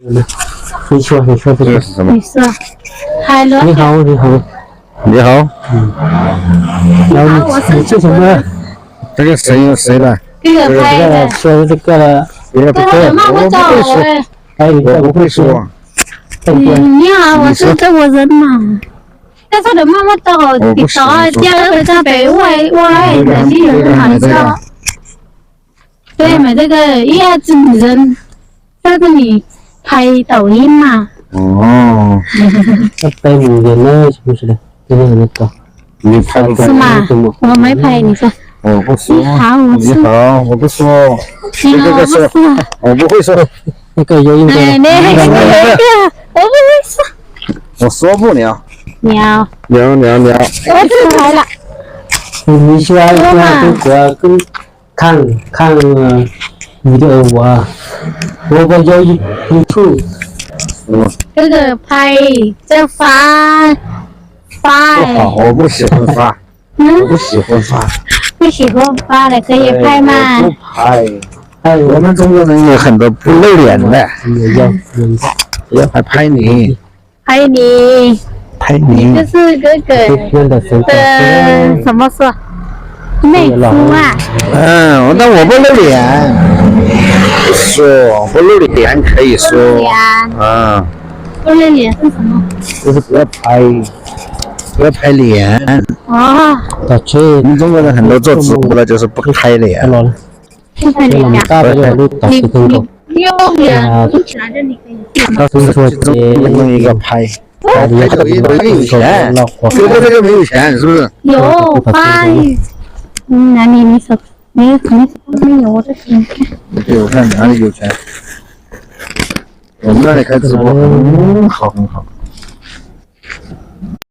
你说，你说这个。你说，你好，你好。你好。然后你，你叫什么？这个谁有谁的？这个拍的。这个说的这个，别人不会，我不会说。哎，你不会说。你好，我是中国人嘛。但是我妈妈到底早啊，家里会在北外外的，你有很好笑。 对，买这个一二十人在这里拍抖音嘛。哦，要拍五元呢，是不是的？真的很高。你拍不拍？是吗？我没拍，你说。我不说。你好，我是。你好，我不说。你好，这个是我不说。我不会说。那个有一个。哎，那个有一个，我不会说。我说不了。聊。聊聊聊。我这个来了。你说一下中国跟 看看 video 我，我我有 YouTube。这个拍，这发，发哎。不好，我不喜欢发，嗯，我不喜欢发。不喜欢发的可以拍吗？哎，我不拍。哎，我们中国人有很多不露脸的，有有有，还拍你。 拍你。拍你。你就是哥哥的什么说？妹夫啊。嗯，但我不露脸。说，不露脸可以说。不露脸。啊。不露脸是什么？就是不要拍，不要拍脸。哦。我们中国人很多做直播的，就是不拍脸。 你用你用你用一个拍，拍抖音抖音有钱，觉得这个没有钱是不是？有发，嗯，哪里没手，没没没有，我这给你看。给我看哪里有钱？我们那里开直播很好很好。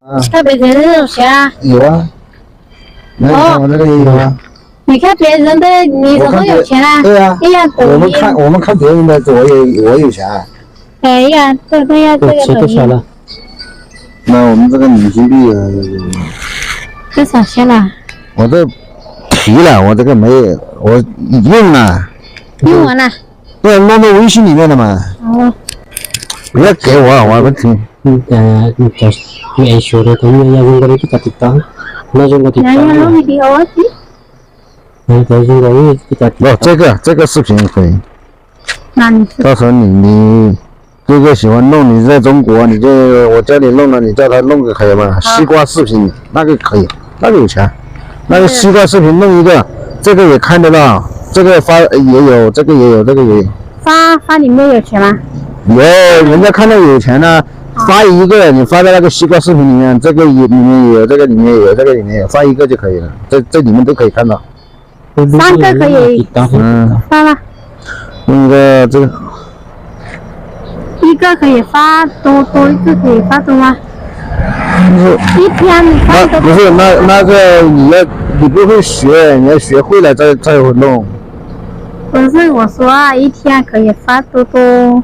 啊，看别人都有钱啊。有啊，那你看我这个也有啊。你看别人的，你怎么有钱啊？对啊，一样抖音。我们看我们看别人的，我也我有钱啊。哎呀，这个要这个抖音。那我们这个明星币有有有。这少些了。我这提了，我这个没，我用了。用完了。对，弄到微信里面了嘛。哦。不要给我，我不听。 Ntawm no cov video no cov TikTok, no zoo nkaus TikTok. Cov zoo nkaus TikTok. 不，这个这个视频可以。到时候你你哥哥喜欢弄，你在中国，你就我教你弄了，你叫他弄个可以吗？西瓜视频那个可以，那个有钱，那个西瓜视频弄一个，这个也看得到，这个发也有，这个也有，这个也有。发发里面有钱吗？有，人家看到有钱呢， 发一个，你发在那个西瓜视频里面，这个也里面也有，这个里面也有，这个里面也有，发一个就可以了，这这里面都可以看到。三个可以，嗯，发吗？弄个这个，一个可以发多多，一个可以发多吗？不是，一天你发多，那不是那那个你要你不会学，你要学会了再再弄。不是我说啊，一天可以发多多。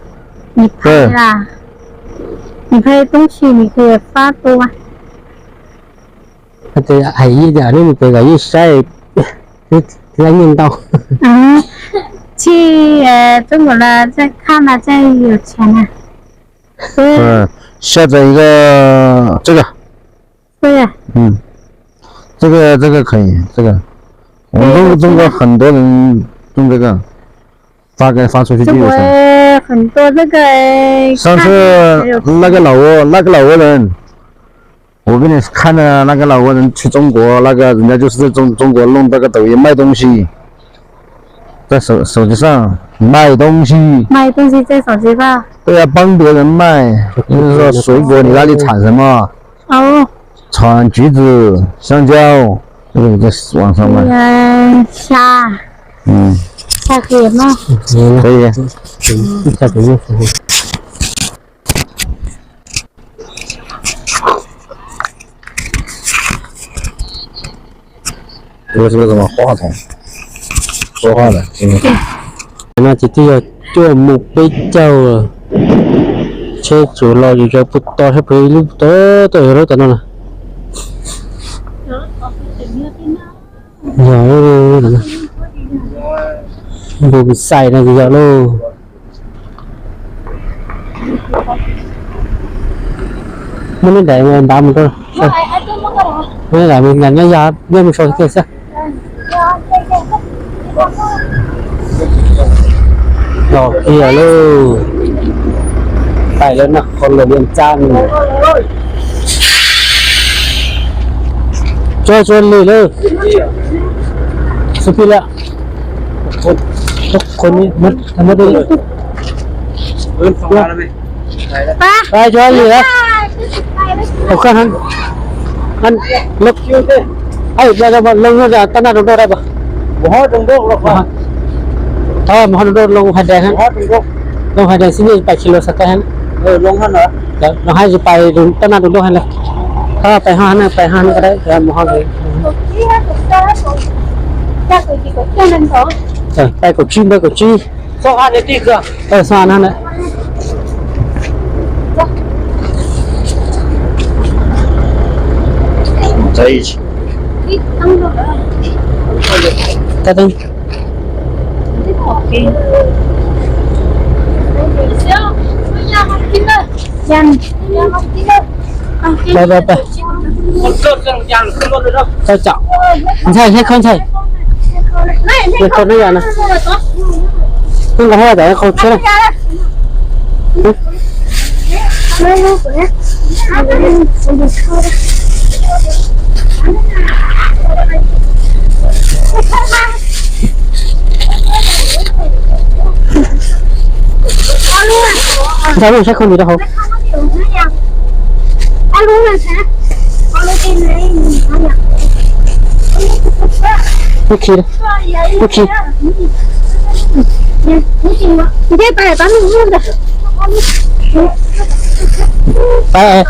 你拍啦，你拍东西你可以发多啊。 Hais ib yam li mus pem kom yeej saib, saib yeej ntau. 去中国了再看吧，再有钱了。下载一个这个，对呀，嗯，这个这个可以，这个我们中中国很多人用这个。 发给发出去就有钱。中国很多这个上次那个老挝，那个老挝人，我给你看的那个老挝人去中国，那个人家就是在中中国弄这个抖音卖东西，在手手机上卖东西。卖东西在手机上。对啊，帮别人卖，就是说水果你那里产什么？哦。 产橘子、香蕉，这个在网上卖。嗯，虾，嗯，还可以吗？可以。嗯，下次用。这个是个什么话筒？说话的，嗯。 No ces twb yog cuaj mus peb caug, tsheb tsuas los yus cov puas to sab pem ib lub to, to yog lub tom no na. Yog lub tom no, npus xais no ces yog lub. Muab neb daim ntav mus rau, muab neb daim mus ntav nyob yog neb mus sau kiag xwb. Los kiag lauj, pais lawm na, qhov lawm liam tsa nws. Tsuag tsuag li lawm. Xub pib lawm. Qhov muab, muab Pab, cov li lawm. Ov, koj, lawv, lawv, lawv, lawv, lawv, toj naj rau nrauj dab pas? Thov mus ho rau nrauj loo hais dees, loo hais dees xib nej pais khi lus xav tau heev. Loo hais pais toj naj rau nrauj heev lawm. Thov pais ho na, pais ho na, mus ho. Pais kaum tsib, pais kaum tsib. Xo no na. Tab teeb. Pab, pab, pab. Tau tsom. Ntxhais, ntxhais, kho ntxhais. Kho no yom na. Koj nqa hab tas kho tsheb na. Ntxhais, lub saib kho ntxiv rau hauv. Wb khi, wb khi. Pab,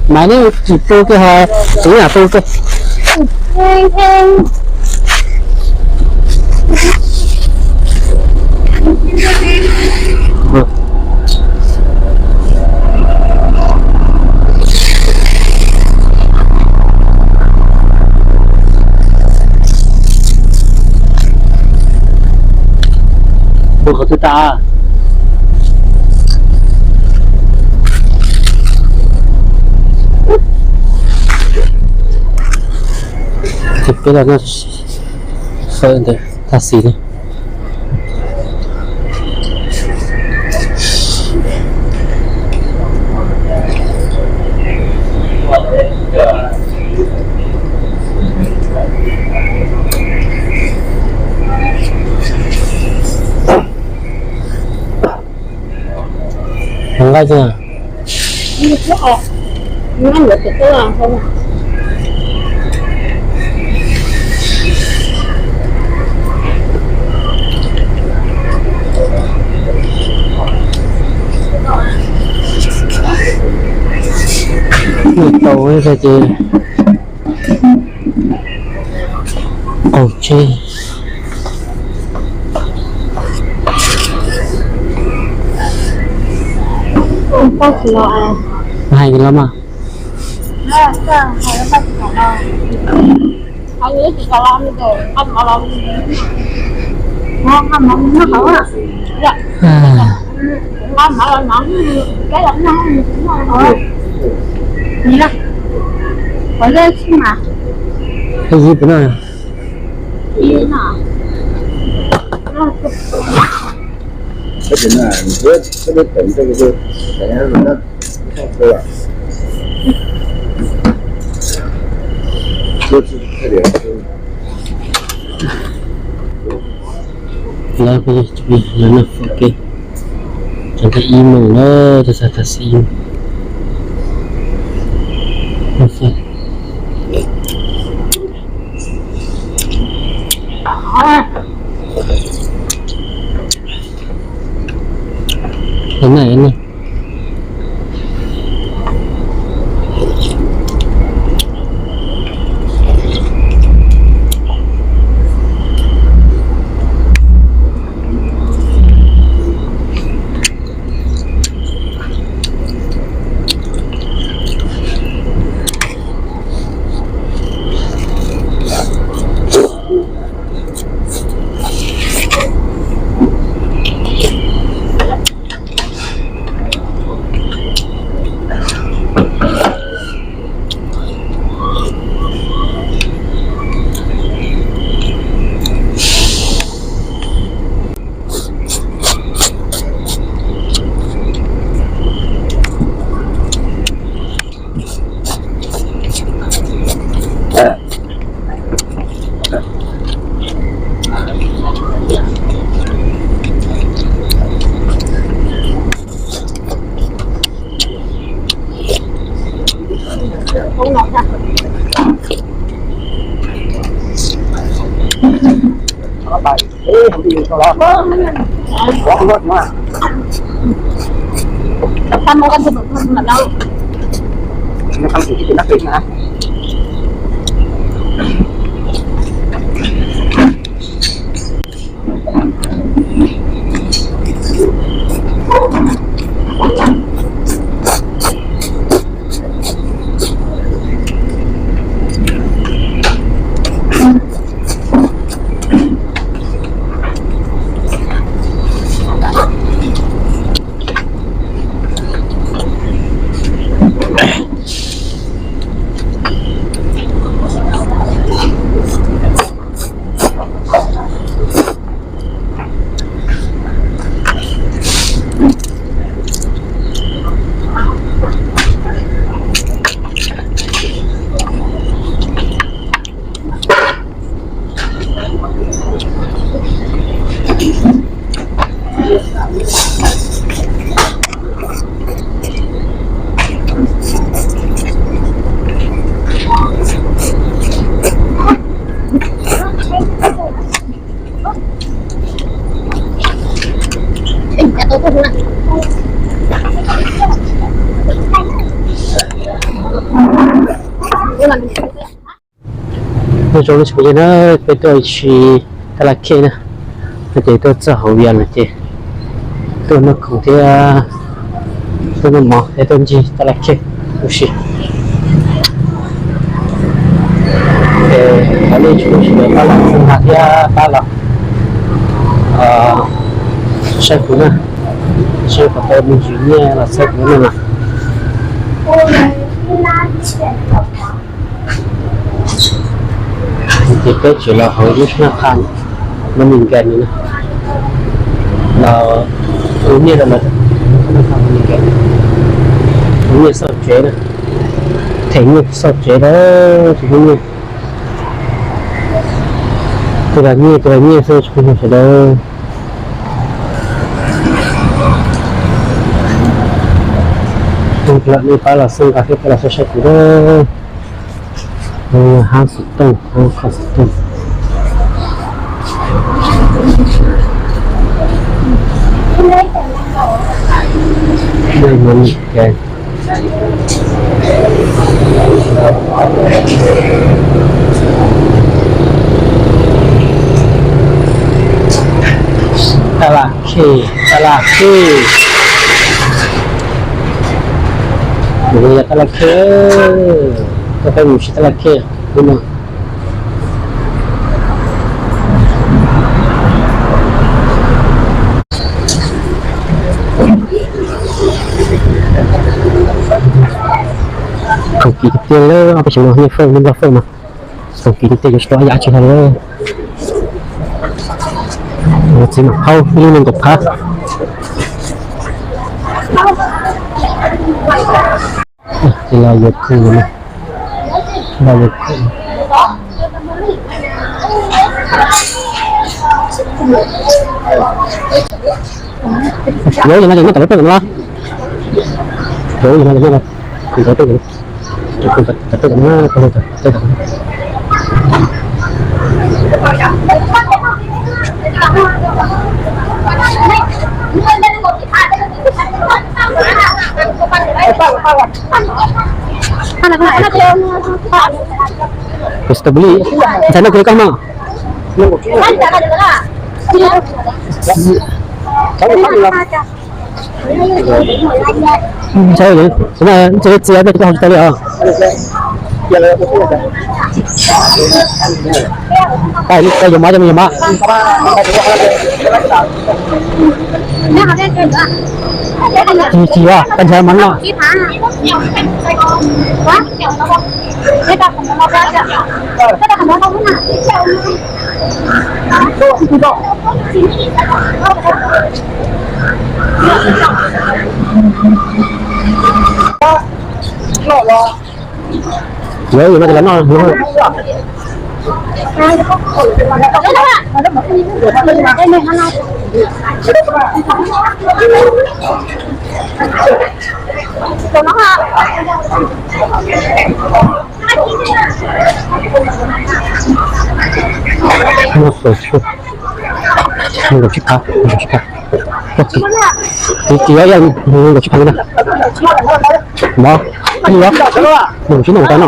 maiv neb tsis tu kiag ho, txiv yam tu kiag. Ua qhov twg tas? Ces peb los noj fawm ntawm tag xis na. Nqa tau ces qaug tsheb. Hais los mas. Ib pab no. Lawv kuj yog cov noj fawm kev, tag ib moos lawm, tag xis. Lawv na, na. Nyob zoo ib tsoom phooj ywg na, peb tuaj ua si tab laj khej na, no ces tuaj txog hauv Vias no ces tuaj noj khoom thiab tuaj noj mov thiab tuaj ncig tab laj khej ua si. Ces cov nej tsoom phooj ywg sawv daws pab los txhawb nqa thiab pab los saib kuv na, saib kuv tau me ntsis nyiaj los txhawb kuv no na. Ces peb tseem los hauv lub sab qha no, me nkees no na, los hu nyiaj rau lawv, hu nyiaj xauj tsev na, them nyiaj xauj tsev lawm tsis muaj nyiaj. Tus los nyiaj, tus los nyiaj xwb tsis muaj nyiaj sawv daws. Tus los nej pab los txhawb nqa thiab pab los saib kuv na. Hab xov tooj, hab kho xov tooj. Tab laj khej, tab laj khej. Mus yog tab laj khej, koj peb mus si tab laj khej hnub no. Khoom kim tiag tiag li, ob peb xyoos no nej fawj, nej nplog fawj mas khoom kim tiag tiag, yuav tsis tau ib yam dab tsi hlo li. Txiv mam qhaub ib lub nees nkaum phav. Ces los yuav khoom no, los yuav khoom. Yuav no ces noj tom lawv tuaj no los, yuav no ces noj tom lawv tuaj no. Strawberry, ntxhais noj kuv li koj no. Ntxhais, ntxhais txiv peb tsis tau hauv tsis tau li os. Koj yuav mov coj mus yuav mov. Tsis, tsis yuav, koj ntxhais mov no. Yuav no ces los noj. Noj pawg tshuaj. Nees nkaum tsib phav, nees nkaum tsib phav. Tiv tiv ib yam nees nkaum tsib phav li na. Mov, ib yam nees nkaum tsib phav no.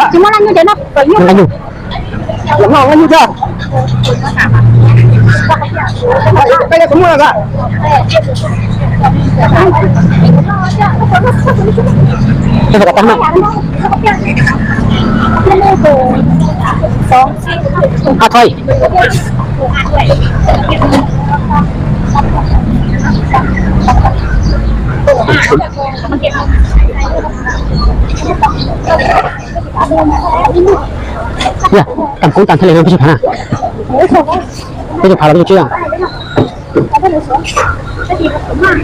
Tsis muaj laj nyug ces noj kom nyuj. Laj nyug thiab. Ab thoj. Yog, tam kuv tam thaj li no peb caug phav na. Peb caug phav los peb caug tsib na.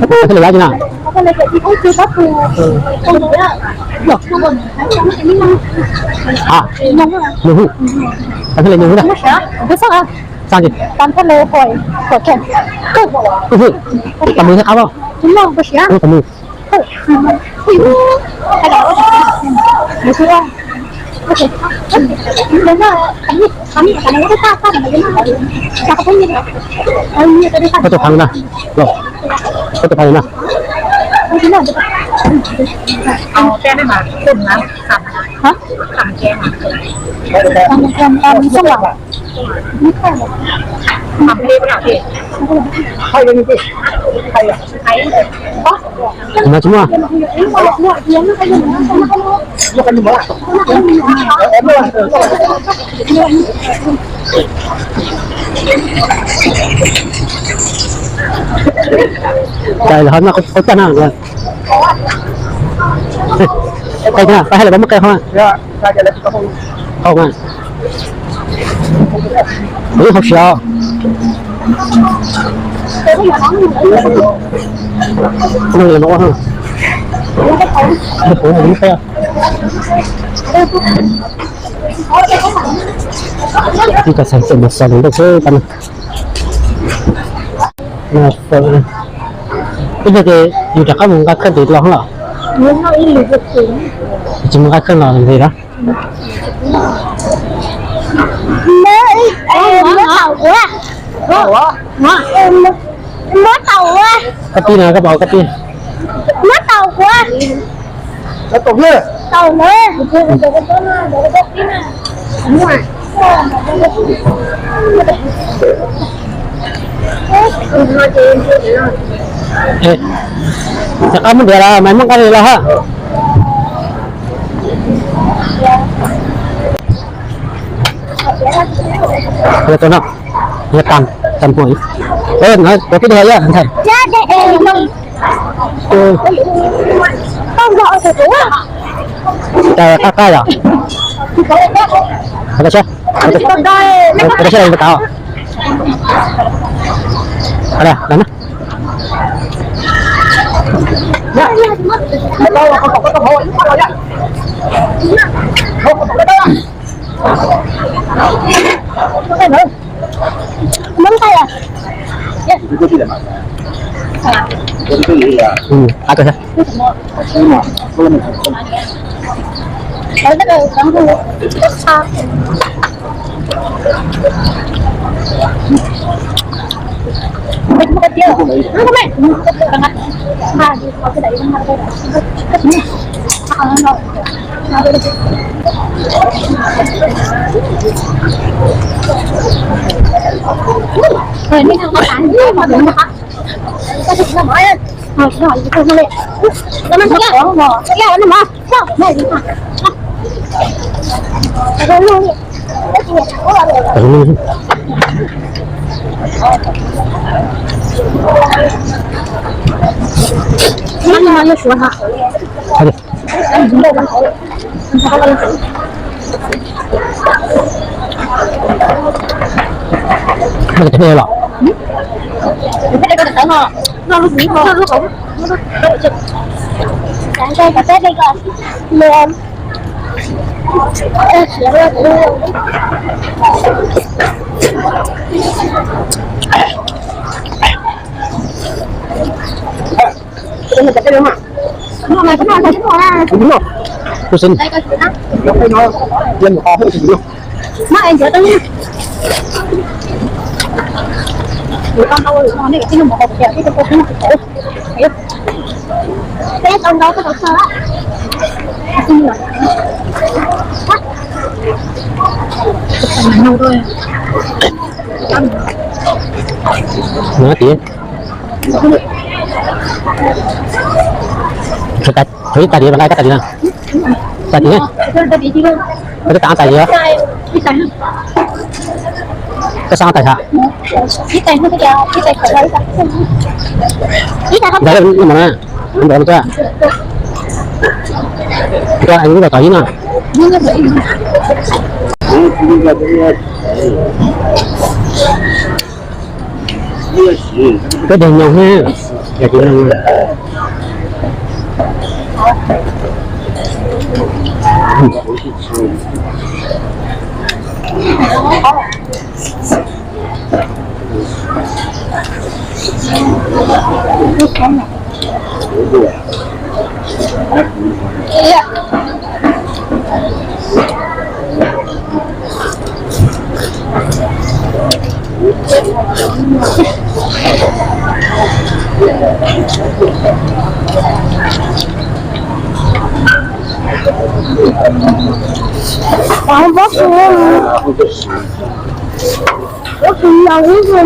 Thaj li yab li na. A, nug hwj. Tam thaj li nug hwj na. Txaj. Kuj hwj. Tam mus thiab qab os. Tam mus. Koj tus phav na. Koj tus phav na. Mas tsis muaj. Cais los ho noj qhov caj na. Qe na, qe hais lawm pab muab qe ho. Hau mas. Kuv yeej hau siav. Noj li no. Kuv hau li qe. Ib co xav txawm mus xaws ntawm xwb tau na. Ib pliag ces yus rov qab mus nqa khawj ntawd los los. Tsis mus nqa khawj los ntxiv los. Koj pib no, koj pom koj pib. Rov qab muab ntiav los mas muab nqa li los ha. Tus no, tam, tam hmo, no, tus pib dua ib thaj. Qab qab yom. Qab sab, qab sab los tas. Qab los na. Los. Nó tía. Koj tais diav, koj tais diav, koj tais diav. Koj tais diav. Koj xav tais hab? Ntawd no na, ntawd no. Koj lub los tom ib no. Koj deg nyoos na, yog tsis nyoos. Tus tais no zoo ib yam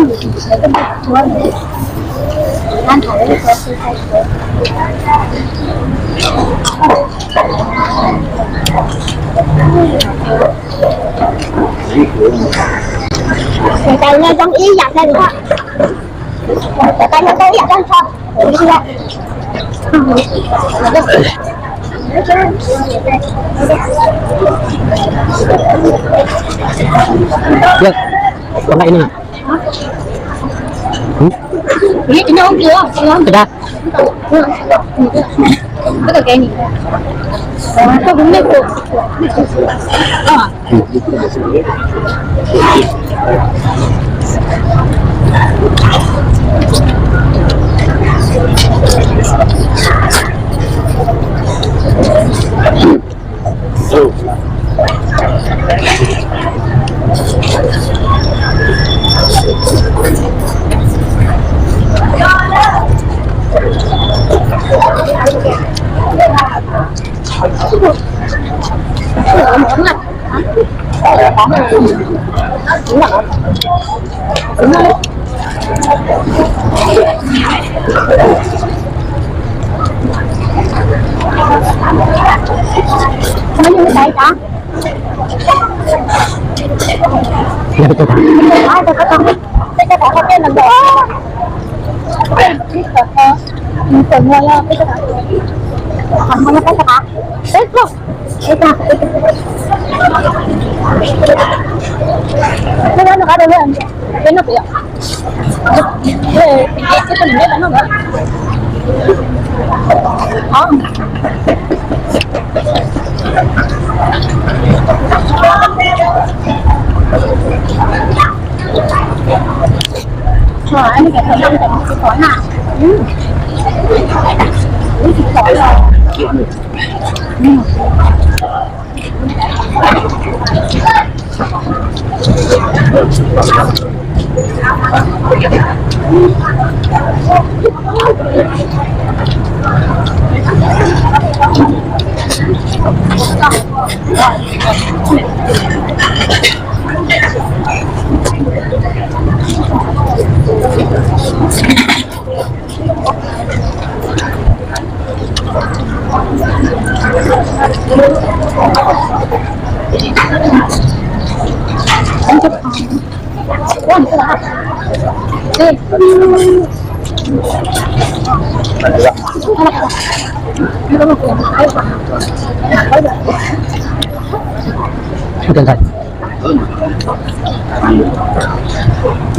nkaus li, tus tais no zoo ib yam nkaus li.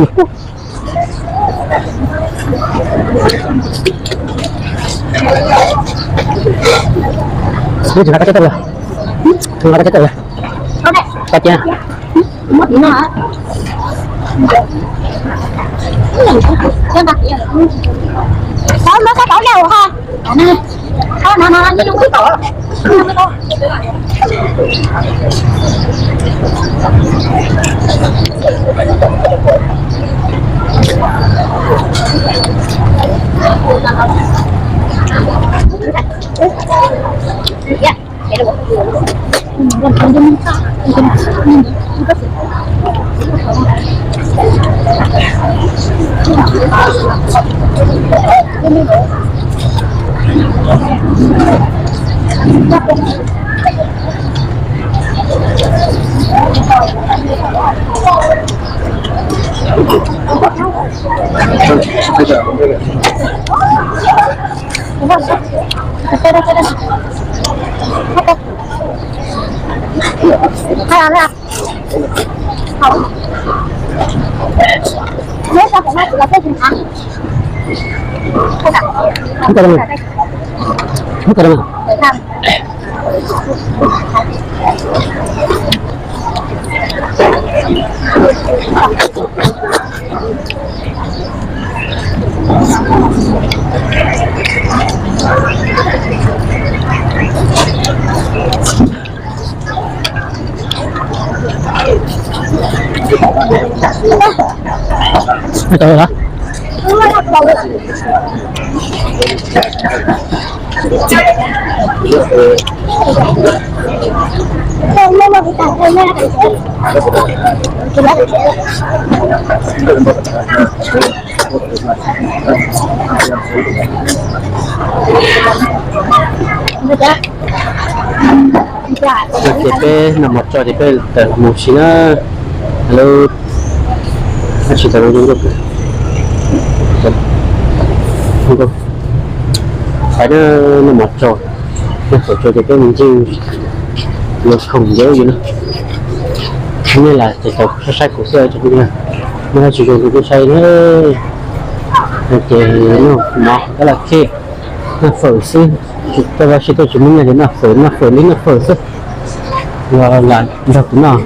Ub, tsis nqa koj cab tawm lawm. Tsis nqa koj cab tawm lawm. Tau tiag. Ces peb noj mov tso ces peb tawm los mus si na. Lub, tsis tau, pais na, noj mov tso, noj fawm tso ces peb mus ncig los khoom ntawd yus na. Nej lam ces tau saib saib kuv xwb, nej tsis zoo rau peb saib na. Ces noj mov tab laj khej, noj fawm xwb. Tej vaj si tuaj tsis muaj nyiaj ces noj fawm, noj fawm li noj fawm xwb. Los lam nrog kuv noj.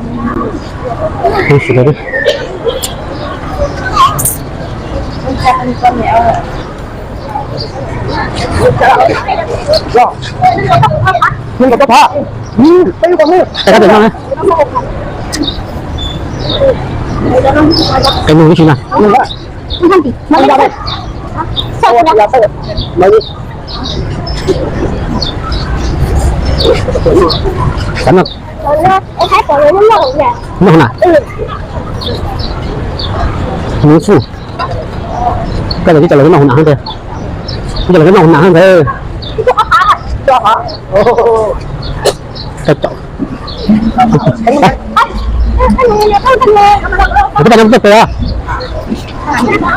Qe nug ib si na. Kav no, noj hauv nas. Nws fuj. Koj los tib co lawv noj hauv nas hab ntag. Tib co lawv noj hauv nas hab ntag. Koj caum. Peb tau noj peb pes.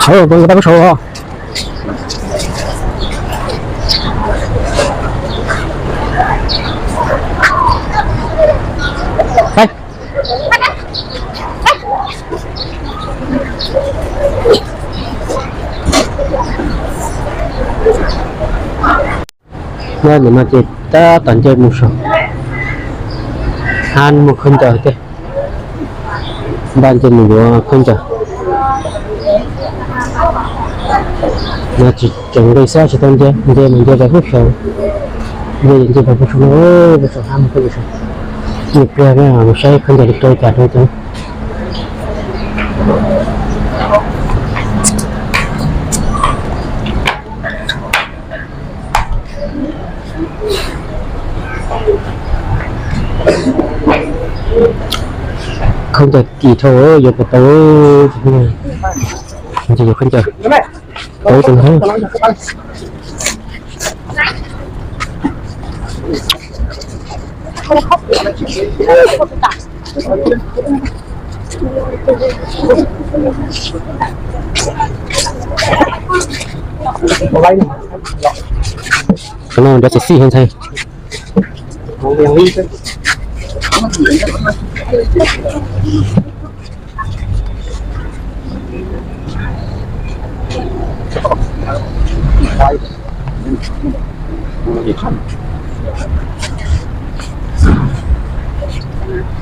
Tau peb sau. Nyob ntawm no ces tab tom nce mus saum, hab mus khaub ncaws thiab. Npaj nce mus yuav khaub ncaws. No tsis tseem nqis xwb, tsis tau nce, nce mus nce rau pem saud, nce nce rau pem saud no, pem saud hab mus khaub ncaws saud. Nws pliag mus saib khaub ncaws li rau cas rau cov. Khaub ncaws kim dhau, yuav puas tau. Nce yuav khaub ncaws. Tau tus no. Qhov no nrov xis xis heev ntxhais.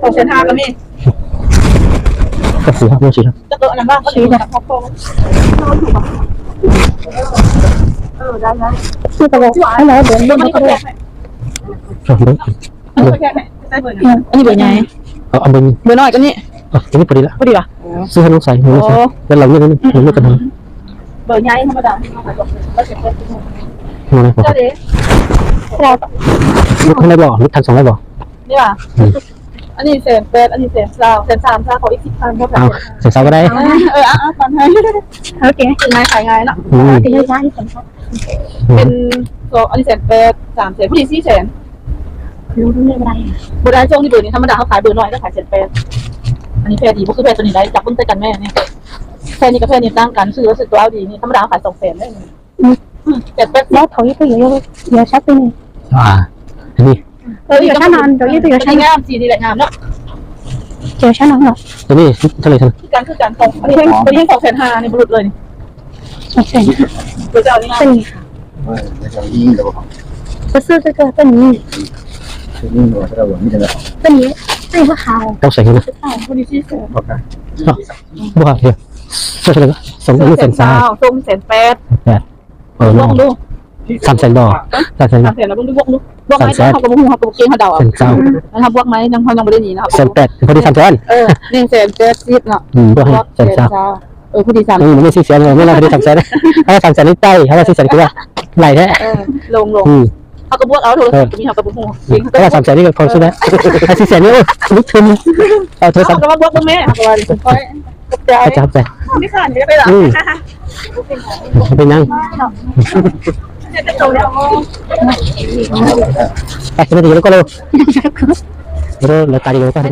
Soo xees has ko me. Koj siv, koj siv. Nws npawg nyais, npawg no ko ne, xwb hab nub xais, lub nyiaj ko no. Lub thaj laj pom, lub thaj xoom laj pom. Xees xaus ko dai. Peb, xees peb, xees, peb xees. Ua dai, txoj li ntawd ne, tham ma das hab xais npawg no koj xais xees peb. Ann ni phem dib, puas khwv phem txog ni dais, cov phooj ywg kam me ne. Phem ni ko phem ni taab kas xwb, xwb tuav dib ne, tham ma das hab xais xoom xees ne. Xees peb, thaum ub twb yuav sab twg ne? Yuav sab no, thaum ub twb yuav sab no. Yuav sab no los? Xees, xees has, xwb xwb, xwb ni, xwb ni, xwb ni, xwb ni, xwb ni, xwb ni, xwb ni, xees xaus, xees peb. Xam xees dos, xam xees, xam xees, xees peb, poj di xam xees, xees xaus, nej xees, xam xees, xam xees, nej tais, xam xees kuv, lais thiab. Xam xees li ko xwb, xam xees li lub thwm, peb nab, lawv tas li lawm koj.